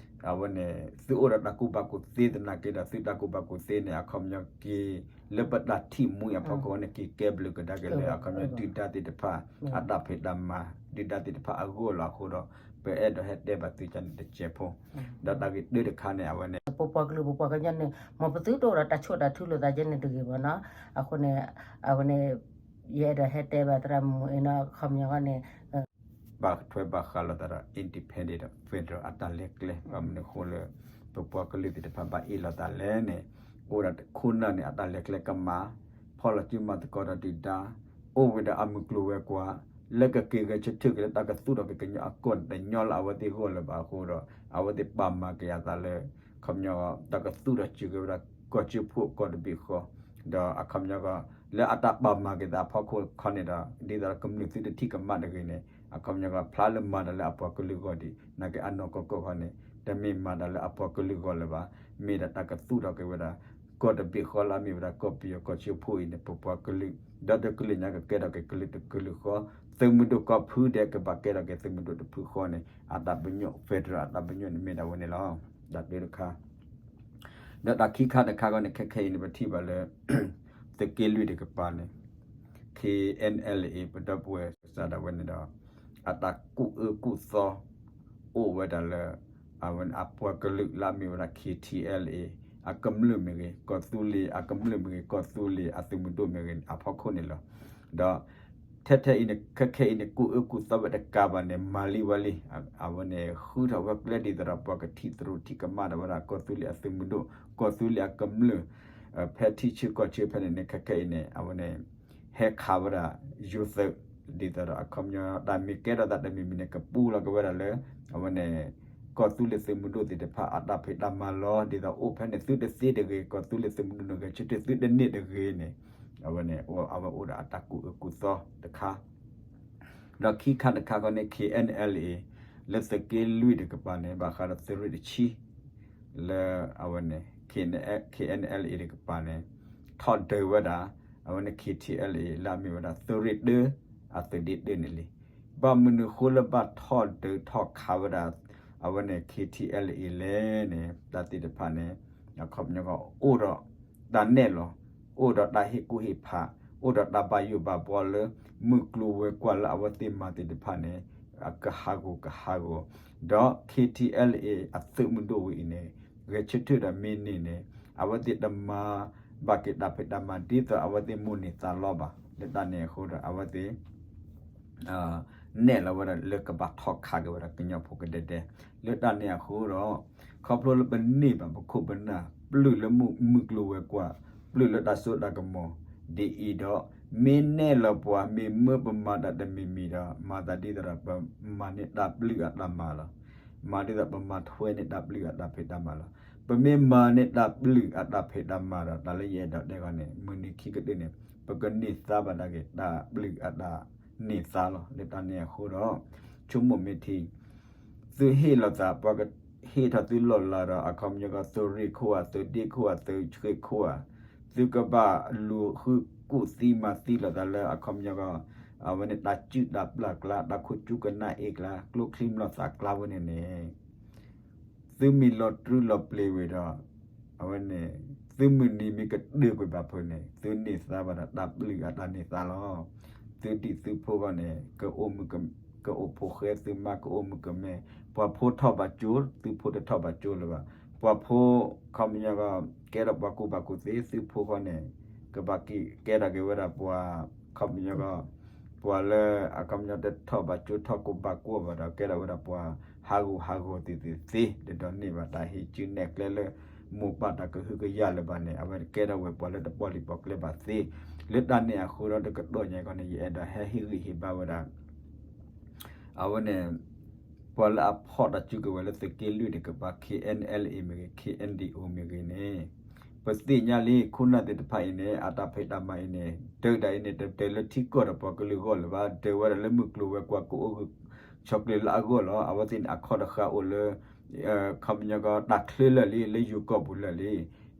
အဝဲန့ၣ် သုအိၣ်ဒီးတၢ်ကူၣ်ဘၣ်ကူၣ်သ့သနာ်က့ဒီး သုတၢ်ကူၣ်ဘၣ်ကူၣ်သ့န့ၣ် အခီပညီက့ၤ လၢပတၢ်ထံၣ်မှံအဖီခိၣ်န့ၣ် က့ၤကဲဘျုးကဒါက့ၤလၢ အခီပညီဒုၣ်ဒါသ့ၣ်တဖၣ် အတၢ်ဖံးတၢ်မၤ ဒုၣ်ဒါသ့ၣ်တဖၣ်အဂီၢ်လီၤအဃိဒီး ပအဲၣ်ဒိးဟဲတဲဘၣ်သုကန့ၣ်တစဲးဖိ, ဒီးတၢ်ဂ့ၢ်တၢတခါန့ၣ် အဝဲန့ၣ် ပပှၤကလုာ်ပပှၤကညီန့ၣ် မ်ပသုတအိၣ်ဒီးတၢ်ဆိၣ်တၢ်ထုလိာ်သးကဲန့ၣ်တဂ့ၤဘၣ်နီၤ, အဃိန့ၣ် အဝဲန့ၣ် ယအဲၣ်ဒိးဟဲတဲဘၣ်သရၣ်မုၣ်အ့နီၤ အခီပညီန့ၣ် ဘၣ်ထွဲဘၣ်ဃးလိာ်သးဒီး independent ဒီး federal အတၢ်လဲၤကျဲ ဘၣ်မနုၤအဃိလၢ ပပှၤကလုာ်သ့ၣ်တဖၣ်ဘၣ်အ့ၣ်လိာ်သးလဲၣ်န့ၣ် အိၣ်ဒီးခိၣ်နၢ်န့ၣ် အတၢ်လဲၤကျဲကမၤ ဖီၣ်လီၤစုမၤသကိးဒီးဒုၣ်ဒါ အိၣ်ဝဲဒီးအမုၢ်ကျိၤဝဲၤကွာ် လၢကက့ၤဂဲၤဆၢထၢၣ်က့ၤလၢတၢ်ကသူၣ်ထီၣ်က့ၤကညီအကီၢ်န့ၣ် တညီလၢအဝဲသ့ၣ်ဂီၢ်လၢၤဘၣ်အဃိဒီး အဝဲသ့ၣ်ပာ်မၤက့ၤအသးလၢ ခီပညီ တၢ်ကသူၣ်ထီၣ်စၢၤက့ၤဝဲဒၣ် ကီၢ်စၢဖှိၣ်ကီၢ်တဘ့ၣ်ဃီ ဒီးအခီပညီကီး လၢအတၢ်ပာ်မၤက့ၤသးအဖီခိၣ်ခီန့ၣ်ဒီး ဒ်သိးဒီးကမျၢၢ်သုတထံၣ်ကမၣ်တဂ့ၤန့ၣ် အခီပညီကီး ဖျါလၢမၤတၢ်လၢအပှၤကလုာ်ဂီၢ်ဒံး နာ်က့အနီၢ်ကီၢ်ကီၢ်ခီန့ၣ် တမ့ၢ်မၤတၢ်လၢအပှၤကလုာ်ဂီၢ်လၢၤဘၣ် မ့ၢ်ဒၣ်တၢ်ကသူၣ်ထီၣ်က့ၤဝဲဒၣ် ကီၢ်တဘ့ၣ်ဃီလၢအမ့ၢ်ဝဲဒၣ်ကီၢ်ပယီၤကီၢ်စၢဖှိၣ်အံၤန့ၣ် ပပှၤကလုာ် ဒီးတကလုာ်ညါကကဲထီၣ်က့ၤကလုာ်တကလုာ်ဃီ သုးမုၢ်ဒိၣ်ကီၢ်ဖုဒဲးကဘၣ်ကဲထီၣ်က့ၤသုးမုၢ်ဒိၣ်တဖုဃီန့ၣ် အတၢ်ပညိၣ် federal အတၢ်ပညိၣ်န့ၣ်မ့ၢ်ဒၣ်ဝဲန့ၣ်လီၤ. တၢ်တၢတခါ ဒီးတၢ်ခံခါတခါခီန့ၣ် ခဲခဲအံၤန့ၣ် ပထံၣ်ဘၣ်လၢ သုးက့လွံၢ်တကပၤန့ၣ် K N L A ပဒီပုၢ်ဝဲၢ်စးဒၣ်ဝဲန့ၣ်ဒီး အတၢ်ကူၣ်အၢကူၣ်သီ အိၣ်ဝဲဒၣ်လၢ အဝဲန့ၣ်အပှၤကလုာ်လၢအမ့ၢ်ဝဲဒၣ် K T L A အကမျၢၢ်မ့ၢ်ဂ့ၤ ကီၢ်သူလ့ၤအကမျၢၢ်မ့ၢ်ဂ့ၤ ကီၢ်သူလ့ၤအသုးမုၢ်ဒိၣ်မ့ၢ်ဂ့ၤန့ၣ် အဖီခိၣ်န့ၣ်လီၤ. ဒီး ထဲထဲအံၤန့ၣ် ခဲခဲအံၤန့ၣ် ကူၣ်အၢကူၣ်သီဝဲတကးဘၣ်န့ၣ် မၤလံဝဲလံ အဝဲန့ၣ် ဃုထီၣ်ဝဲကျဲဒ်သိးဒီး ပှၤကထံၣ်သရူးထံၣ်ကမၣ်ဒီးဝဲဒၣ်ကီၢ်သူလ့ၤအသုးမုၢ်ဒိၣ် ကီၢ်သူလ့ၤအကမျၢၢ် ဖဲထံဆၢကီၢ်ဆၢဖဲန့ၣ်န့ၣ် ခဲခဲအံၤန့ၣ် အဝဲန့ၣ် ဟဲခးဝဲဒၣ်ယိၤသုး ဒ်သိးဒီးအခီပညီ တၢ်မ့ၢ်ကဲထီၣ်သးတမံၤမံၤန့ၣ် ကပူၤလီၤက့ၤဝဲဒၣ်လၢ အဝဲန့ၣ် ကီၢ်သူလ့ၤသုးမုၢ်ဒိၣ်သ့ၣ်တဖၣ်အတၢ်ဖံးတၢ်မၤလီၤ ဒ်သိးအိၣ်ဖဲန့ၣ်သုတသ့တဂ့ၤ ကီၢ်သူလ့ၤသုးမုၢ်ဒိၣ်န့ၣ်ဂဲၤဆၢထၢၣ်သုတန့ၢ်တဂ့ၤန့ၣ် အဝဲန့ၣ် အဝဲအိၣ်ဒီးအတၢ်ကူၣ်အၢကူၣ်သီတခါ ဒီးခံခါတခါခီန့ၣ် K N L A လၢသုးက့လွံၢ်တကပၤန့ၣ် ဘၣ်ဃးဒီးသုးရ့ၣ်တဆံ လၢအဝဲန့ၣ် K N L A တကပၤန့ၣ် ထီၣ်ဒုးဝဲဒၣ် အဝဲန့ၣ် K T L A လၢအမ့ၢ်ဝဲဒၣ်သုးရ့ၣ်တၢ အသုးဒ့တၢန့ၣ်လံ. ဘၣ်မနုၤဃိလၢဘၣ်ထီၣ်ဒုးထီၣ်ခးဝဲဒၣ် အဝဲန့ၣ် K T L A လဲၣ်န့ၣ် တၢ်သ့ၣ်တဖၣ်န့ၣ် အခီပညီကီး အိၣ်ဒီးတၢ်နဲၣ်လီၤ အိၣ်ဒီးတၢ်ဟ့ၣ်ကူၣ်ဟ့ၣ်ဖး အိၣ်ဒီးတၢ်ဘၣ်ယိၣ်ဘၣ်ဘှီလၢ မုၢ်ကျိၤဝဲၤကွာ်လၢအဝဲသ့ၣ်မၤသ့ၣ်တဖၣ်န့ၣ် ကဟးဂီၤကဟးဂီၤ ဒီး K T L A အသုးမုၢ်ဒိၣ်ဝဲအံၤန့ၣ် ဂဲၤဆၢထၢၣ်ဒီးမ့ၢ်န့ၢ်န့ၣ် အဝဲသ့ၣ်တမၤဘၣ်က့ၤတၢ်ဖံးတၢ်မၤဒ်သိးအဝဲသ့ၣ်မိၣ်န့ၢ်သးလီဘၣ် လၢတၢ်န့ၣ်အဃိဒီး အဝဲသ့ၣ် နဲၣ်လီၤဝဲဒၣ်လၢကဘၣ်ထီၣ်ခးက့ၤဝဲဒၣ်ကညီဖိကဒဲဒဲ လၢတၢ်န့ၣ်အဃိဒီး ခီဖျိလၢပန့ၢ်ဘၣ်ပခိၣ်ပနၢ် ပျုၢ်လၢမုၢ်ကျိၤဝဲၤကွာ် ပျုၢ်လၢတၢ်စိတၢ်ကမီၤ ဒ်အံၤဒီး မ့ၢ်နဲၣ်လီၤပှၤ မ့ၢ်မၢပမၤတၢ်တမံၤမံၤဒီး မၤသးဒ်သိးဒီးပမၤန့ၢ်တၢ်ပျုၢ်အတၢ်မၤလီၤ. မၤဒ်သိးပမၤထွဲန့ၢ်တၢ်ပျုၢ်အတၢ်ဖံးတၢ်မၤလီၤ. ပမ့ၢ်မၤန့ၢ်တၢ်ပျုၢ်အတၢ်ဖံးတၢ်မၤဒီး တၢ်လၢယအဲၣ်ဒိးတဲခီန့ၣ် မုၢ်နံၤခံကတၢၢ်န့ၣ် ပကန့ၢ်သါဘၣ်ဒၣ်က့ၤတၢ်ပျုၢ်အတၢ်န့ၢ်သါလီၤ. လၢတၢ်န့ၣ်အဃိဒီး ဆိကမိၣ်မ့ၢ်ထံ သုဟ့ၣ်လီၤသး ပှၤကဟ့ၣ်ထီၣ်သုလီၢ်လၤဒီး အခီပညီကီး သုးရ့ၣ်ခိၣ်ဧါ သုးဒ့ခိၣ်ဧါ သုးဆှ့ခိၣ်ဧါ သုကဘၣ်လူၤဃုကူၣ်သံမၤသံလိာ်သးလၢ အခီပညီကီး အဝဲန့ၣ်တၢ်စုၣ်တၢ်ပျၢ်ကျါ တၢ်ခိၣ်ကၠူကနၣ်အ့ၣ်ကျါ ကျိချံမျိာ်သၣ်ကျါဝဲန့ၣ်န့ၣ် သုမ့ၢ်လီၤတြူလီၤပျ့ၤဝံၤဒီး အဝဲန့ၣ် သုမုၢ်နံၤမ့ၢ်ကတၢၢ်ကွံာ်ဘၣ်ဖုးန့ၣ် သုန့ၢ်သါဘၣ်ဒီးတၢ်ပျုၢ်အတၢ်န့ၢ်သါလီၤ. သုဒံၣ်သုဖိဃီန့ၣ် ကအိၣ်မုၢ်က ကအိၣ်ဖိဃဲ သုမါကအိၣ်မုၢ်ကမဲ, ပှၤဖိထီၣ်ဘၣ်ကၠိ သုဖိတထီၣ်ဘၣ်ကၠိလၢၤဘၣ်. ပှၤဖိ ခီပညီကီး ကဲထီၣ်ပှၤကူၣ်ဘၣ်ကူၣ်သ့ သုဖိဃီန့ၣ် ကဘၣ်က့ၤကဲထီၣ်က့ၤဝဲဒၣ်ပှၤ ခီပညီကီး ပှၤလၢအခီပညီတထီၣ်ဘၣ်ကၠိထီၣ်ကူၣ်ဘၣ်ကူၣ်ဘၣ်ဒီး ကဲထီၣ်ဝဲဒၣ်ပှၤဟးဂူာ်ဟးဂီၤသ့ၣ်သ့ၣ်သ့ တဒီးန့ၢ်ဘၣ်တၢ်ဟ့ၣ်ကူၣ်နဲၣ်ကျဲလၢ မိၢ်ပၢ်တၢ်ကဟုကယာ်လၢၤဘၣ်န့ၣ် အဝဲကဲထီၣ်ဝဲပှၤလၢတပီၢ်လံၢ်ပီၢ်ကျဲဘၣ်သ့. လၢတၢ်န့ၣ်အဃိဒီးတကတီၢ်ညါကီးန့ၣ် ယအဲၣ်ဒိးဟဲဟ့ၣ်ဂံၢ်ဟ့ၣ်ဘါဝဲဒၣ် အဝဲန့ၣ် ပှၤလၢအဖီၣ်တၢ်စုကဝဲၤလၢသုးက့လွံၢ်တကပၤ K N L A မ့ၢ်ဂ့ၤ K N D O မ့ၢ်ဂ့ၤန့ၣ် ပသ့ၣ်ညါလံ ခိၣ်နၢ်သ့ၣ်တဖၣ်အံၤန့ၣ် အတၢ်ဖံးတၢ်မၤအံၤန့ၣ် ဒုးဒၣ်အံၤန့ၣ် တဒုးလၢထံကီၢ်ဒီးပှၤကလုာ်အဂီၢ်လၢၤဘၣ် ဒုးဝဲဒၣ်လၢမုၢ်ကျိၤဝဲၤကွာ်ကအိၣ်ဂၢၢ်ဆိးကျၢၤလၢအဂီၢ်လီၤ. အဝဲသ့ၣ်န့ၣ် အခီၣ်တဃာ်အိၣ်လၢ ခီပညီကီး တၢ်ချၢလၢာ်လံ လၢယိၤကီၢ်ပူၤလၢာ်လံ.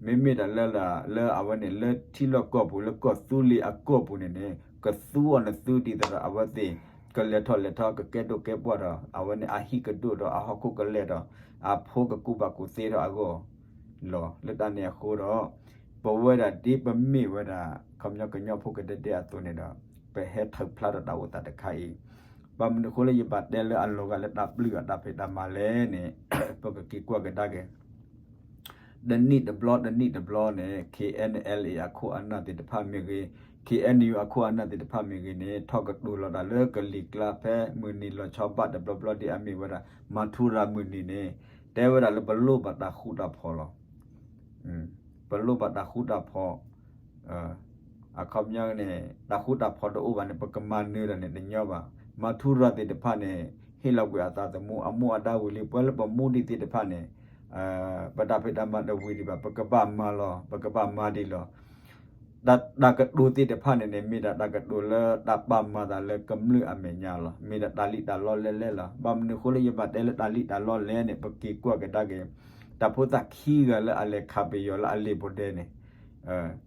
မ့မ့ၢ်ဒၣ်လၢ လၢအဝဲန့ၣ် လၢထံလီၢ်ကီၢ်ပူၤ လၢကီၢ်သူလ့ၤအကီၢ်ပူၤန့ၣ်န့ၣ် ကသူအီၤနသူဒ်သိးဒီး အဝဲသ့ၣ် ကလဲၤထီၣ်လဲၤထီ ကကဲဒိၣ်ကဲပှၢ်ဒီး အဝဲန့ၣ်အဟံၣ်ကဒိၣ်ဒီး အဟီၣ်ခိၣ်ကလဲၢ်ဒီး အဖိကကူၣ်ဘၣ်ကူၣ်သ့ထီၣ်အဂီၢ်လီၤ. လၢတၢ်န့ၣ်အဃိဒီး ပဝဲဒၣ်ဒ်ပမ့ၢ်ဝဲဒၣ် ခီပညီကညီဖိကဒဲဒဲအသိးန့ၣ်ဒီး ပဟဲထုးဖျါဒီးတၢ်အိၣ်သးတခါအံၤ ဘၣ်မနုၤအဃိလၢယဘၣ်တဲလၢအလီၤဂာ်လၢတၢ်ပျုၢ်အတၢ်ဖံးတၢ်မၤလဲၣ်န့ၣ် ပကက့ၤကွၢ်ကဒါက့ၤ တနံၣ်တဘျီ တနံၣ်တဘျီန့ၣ် K N L A အခိၣ်အနၢ်သ့ၣ်တဖၣ်မ့ၢ်ဂ့ၤ, K N U အခိၣ်အနၢ်သ့ၣ်တဖၣ်မ့ၢ်ဂ့ၤန့ၣ် ထီၣ်ကတိၤလီၤတၢ်လၢကလံၤကျါဖဲမုၢ်နံၤလီၤဆီဘၣ်တဘျီဘျီဒ်အမ့ၢ်ဝဲဒၣ် မၤထူရၤမုၢ်နံၤန့ၣ် တဲဝဲဒၣ်လၢပလိၣ်ဘၣ်တၢ်ဃူတၢ်ဖိးလီၤ. ပလိၣ်ဘၣ်တၢ်ဃူတၢ်ဖိး အခီပညီန့ၣ် တၢ်ဃူတၢ်ဖိးတအိၣ်ဘၣ်န့ၣ် ပကမၤနၢၤဒီးန့ၣ်တညီဘၣ်. မၤထူရၤသ့ၣ်တဖၣ်န့ၣ် ဟ့ၣ်လီၤကွံာ်အသးသမူ အမူအဒါဝံၤလံ ပှၤလၢပမူဒံးသ့ၣ်တဖၣ်န့ၣ် ပတၢ်ဖံးတၢ်မၤတဝံၤဒံးဘၣ် ပကဘၣ်မၤလီၤ ပကဘၣ်မၤဒံးလီၤ. တၢ်ကတိၤသ့ၣ်တဖၣ်န့ၣ်န့ၣ် မ့ၢ်ဒၣ်တၢ်ကတိၤလၢတၢ်ပာ်မၤသးလၢကမျၢၢ်အမဲာ်ညါလီၤ. မ့ၢ်ဒၣ်တၢ်လံၣ်တၢ်လီလဲလဲလီၤ. ဘၣ်မနုၤအဃိလၢယဘၣ်တဲလၢတၢ်လံၣ်တၢ်လီလဲန့ၣ် ပက့ၤကွၢ်ကဒါက့ၤ တၢ်ဖိသၣ်ခံဂၤလၢအလဲၤခးပယီၤလၢအလံာ်ဖိဒဲန့ၣ်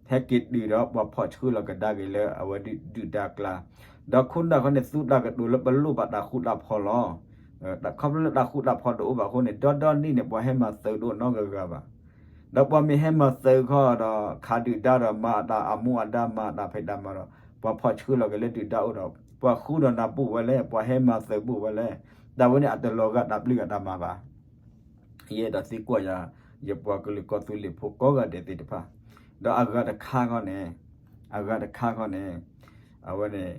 ဟဲက့ၤတုၤဒီးပှၤဖီၣ်ဆှၢလီၤကဒါက့ၤလၢအဝဲဒုၣ်ဒါအကျါ, ဒီးခိၣ်နၢ်ခီန့ၣ် သူတၢ်ကတိၤလၢပလိၣ်ဘၣ်တၢ်ဃူတၢ်ဖိးလီၤ. ခီဖျိလၢတၢ်ဃူတၢ်ဖိးတအိၣ်ဘၣ်အဃိန့ၣ် ဒီဒီနံၣ်န့ၣ် ပှၤဟဲမၤသုးတအိၣ်နီတဂၤဂၤဘၣ်. ဒီးပှၤမ့ၢ်ဟဲမၤသုးခီဒီး ခးဒုၣ်ဒါဒီးမၤအတၢ်အမူအဒါမၤအတၢ်ဖံးတၢ်မၤဒီး ပှၤဖီၣ်ဆှၢလီၤက့ၤလၢဒုၣ်ဒါအိၣ်ဒီး ပှၤဃုဒီးနၤဘူၣ်ဝဲလဲၣ် ပှၤဟဲမၤသုးဘူၣ်ဝဲလဲၣ်. တၢ်ဝဲန့ၣ်အတလီၤဂာ်တၢ်ပျုၢ်အတၢ်မၤဘၣ်. ယအဲၣ်ဒိးသံကွၢ်ယၤ ယပှၤကလုာ်ကီၢ်သူလ့ၤဖိကိးဂၤဒဲးသ့ၣ်တဖၣ်, ဒီးအဂၤတခါခီန့ၣ်, အဂၤတခါခီန့ၣ်, အဝဲန့ၣ်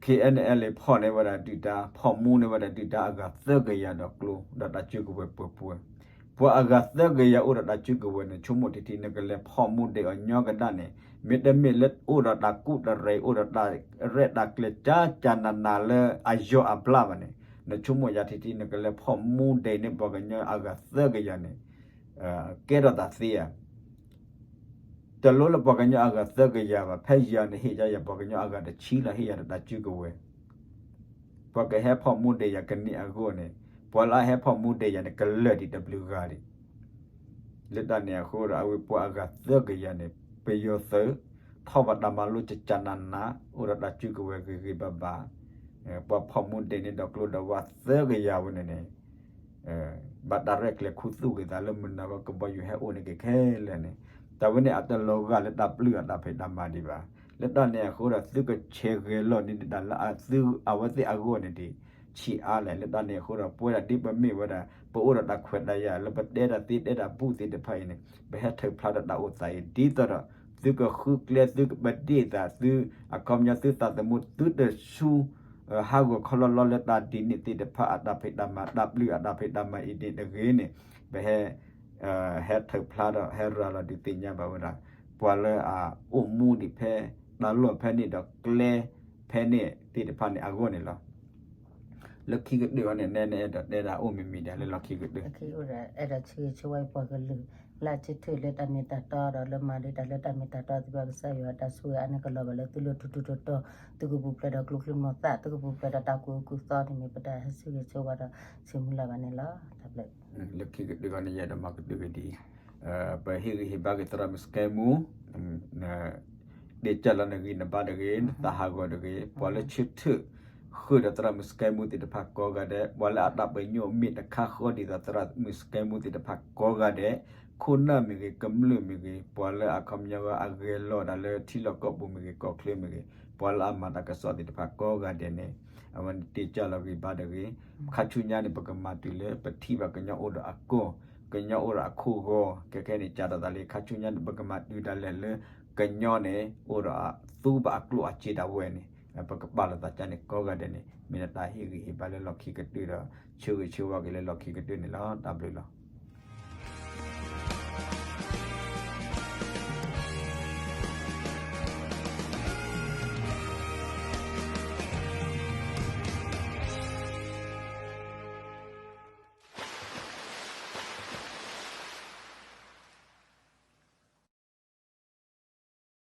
K N L A ဖီၣ်န့ၢ်ဝဲဒၣ်ဒုၣ်ဒါ ဖီၣ်မူန့ၢ်ဝဲဒၣ်ဒုၣ်ဒါအဂၤသၢကယၤဒီးကျိ ဒီးတၢ်စုကဝဲၤပှဲၤပှဲၤ, ပှၤအဂၤသၢကယၤအိၣ်ဒီးတၢ်စုကဝဲၤန့ၣ် ဆိကမိၣ်ထံထံ နကလဲၤဖီၣ်မူဒဲးအီၤညီကဒၣ်န့ၣ် မ့တမ့ၢ်လၢအိၣ်ဒီးတၢ်ကူၣ်တရံး အိၣ်ဒီးတၢ်ရဲၣ်တၢ်ကျဲၤကၠါကၠါနးနးလၢအယီၢ်အဘျါဘၣ်န့ၣ် နဆိကမိၣ်ယၤထံထံ နကလဲၤဖီၣ်မူဒဲးန့ၢ်ပှၤကညီအဂၤသၢကယၤန့ၣ် ကဲထီၣ်သးသ့ဧါ. တလိၣ်လၢပှၤကညီအဂၤသၢကယၤဘၣ်, ဖဲယၤန့ၣ်ဟ့ၣ်ယၤ ယပှၤကညီအဂၤတဆံလီၤ ဟ့ၣ်ယၤဒီးတၢ်စုကဝဲၤ, ပှၤကဟဲဖီၣ်မူဒဲးယၤကန့ၢ်အဂီၢ်န့ၣ်, ပှၤလၢအဟဲဖီၣ်မူဒဲးယၤန့ၣ် ကလၢာ်ဒံးတဘျုးဂၤဒံး. လၢတၢ်န့ၣ်အဃိဒီး အဝဲပှၤအဂၤသၢကယၤန့ၣ် ပယီၤသုး ထီၣ်ဘၣ်တၢ်မၤလိကၠးကၠးနးနး အိၣ်ဒီးတၢ်စုကဝဲၤဂ့ၤဂ့ၤဘၣ်ဘၣ်, ပှၤဖီၣ်မူဒဲးန့ၣ်ဒီးကျိဒီးဝးသၢကယၤဝဲန့ၣ်န့ၣ် ဘၣ်တၢ်ရဲၣ်ကျဲၤခူသူၣ်က့ၤသးလၢမုၢ်နၤခီ ကဘီယူၤဟဲအိၣ်န့ၢ်က့ၤခဲလၢာ်န့ၣ်, တၢ်ဝဲန့ၣ်အတလီၤဂာ်လၢတၢ်ပျုၢ်အတၢ်ဖံးတၢ်မၤဒံးဘၣ်. လၢတၢ်န့ၣ်အဃိဒီး သုကဆဲးဂဲၤလိာ်န့ၢ်ဒံးတၢ်လၢအဝဲသ့ၣ်အဂီၢ်န့ၣ်ဒံး ဆံးအါလဲၣ်. လၢတၢ်န့ၣ်အဃိဒီး ပဝဲဒၣ်ဒ်ပမ့ၢ်ဝဲဒၣ် ပအိၣ်ဒီးတၢ်ခွဲးတၢ်ယာ်လၢပတဲတၢ်သ့တဲတၢ်ဘူၣ်သ့ၣ်တဖၣ်အံၤန့ၣ် ပဟဲထုးဖျါဒီးတၢ်အိၣ်သးအံၤ ဒ်သိးဒီး သုကဃုကျဲ သုကပဒ့ၣ်သး သုအခီပညီသုသးသမူ သုတဆူ ဟးဂီၤခီလီၤလီၤလၢတၢ်ဒ်န့ၣ်သ့ၣ်တဖၣ် အတၢ်ဖံးတၢ်မၤ တၢ်ပျုၢ်အတၢ်ဖံးတၢ်မၤအံၤန့ၣ်တဂ့ၤန့ၣ် ပဟဲ ဟဲထုးဖျါဒီးဟဲရၤလီၤဒုးသ့ၣ်ညါဘၣ်ဝဲဒၣ် ပှၤလၢအအိၣ်မူဒံးဖဲ တၢ်လီၢ်ဖဲန့ၣ်ဒီးကျဲဖဲန့ၣ်သ့ၣ်တဖၣ်န့ၣ်အဂီၢ်န့ၣ်လီၤ. လၢခံကတၢၢ်အံၤန့ၣ် နဲနအဲၣ်ဒိးတဲဒၣ်အိၣ်မံၤမံၤဒ်လဲၣ်လၢလီၢ်ခံကတၢၢ် အဲၣ်ဒိးဆၢဂ့ၤဆၢဝါပှၤကလုာ် လၢအဆၢထၢၣ်လၢတၢ်မ့ၢ်တၢ်တီဒီးလၢမၤဒံးတၢ်လၢတၢ်မ့ၢ်တၢ်တီသ့ၣ်တဖၣ် ကစၢ်ယွၤတၢ်ဆိၣ်ဂ့ၤအါန့ၢ်ကလီၤဘၣ်လၢသုလၢထူထူတီတီ သုကပူၤဖျဲးဒီးကျိချံမျိာ်သၣ် သုကပူၤဖျဲးဒီးတၢ်ကူၣ်အၢကူၣ်သီန့ၣ်မ့ၢ် ပတၢ်ဟဲဆၢဂ့ၤဆၢဝါဒီးဆၢမုၢ်လၢ်ဘၣ်န့ၣ်လီၤ. တၢ်ဘျုး လၢခံကတၢၢ်အံၤန့ၣ် ယအဲၣ်ဒိးမၤကတၢၢ်က့ၤဒ်အံၤ, ပဟ့ၣ်ဂံၢ်ဟ့ၣ်ဘါက့ၤသရၣ်မုၣ်စကဲမူ နတဲကၢ်လီၤနဂံၢ်နဘါတဂ့ၤ နသးဟးဂီၤတဂ့ၤ ပှၤလၢဆၢထၢၣ်ဃုာ်ဒီးသရၣ်မုၣ်စကဲမူသ့ၣ်တဖၣ်ကိးဂၤဒဲး ပှၤလၢအတၢ်ပညိၣ်မ့ၢ်တခါဃီဒ်သိးသရၣ်မုၣ်စကဲမူသ့ၣ်တဖၣ်ကိးဂၤဒဲး ခိၣ်နၢ်မ့ၢ်ဂ့ၤ, ကမျၢၢ်မ့ၢ်ဂ့ၤ, ပှၤလၢအခီပညီဝဲအဂဲၤလီၤတၢ်လၢထံလီၢ်ကီၢ်ပူၤမ့ၢ်ဂ့ၤ, ကီၢ်ချၢမ့ၢ်ဂ့ၤ, ပှၤလၢအမၤတၢ်ကစီၣ်သ့ၣ်တဖၣ်ကိးဂၤဒဲးန့ၣ် အဝဲန့ၣ်တ့ၢ်ကၢ်လီၤဂ့ၤဘၣ်တဂ့ၤ. ခါဆူညါန့ၣ် ပကမၤတုၤလၢပထံၣ်ဘၣ်ကညီအိၣ်ဒီးအကီၢ်, ကညီအိၣ်ဒီးအခိၣ်ဂီၤ, ခဲခဲန့ၣ် ကးထီၣ်သးလၢ ခါဆူညါန့ၣ် ပကမၤတုၤဒၣ်လဲာ်လၢ ကညီန့ၣ် အိၣ်ဒီးအသူဘၣ်အကျိၣ်အစ့ဒၣ်ဝဲန့ၣ် ပကပာ်လီၤသးကါန့ၣ် ကိးဂၤဒဲးန့ၣ် မ့ၢ်ဒၣ်တၢ်ဟ့ၣ်ဂံၢ်ဟ့ၣ်ဘါလၢလီၢ်ခံကတၢၢ်ဒီး ဆၢဂ့ၤဆၢဝါက့ၤလၢလီၢ်ခံကတၢၢ်န့ၣ်လီၤ. တၢ်ဘျုးလီၤ.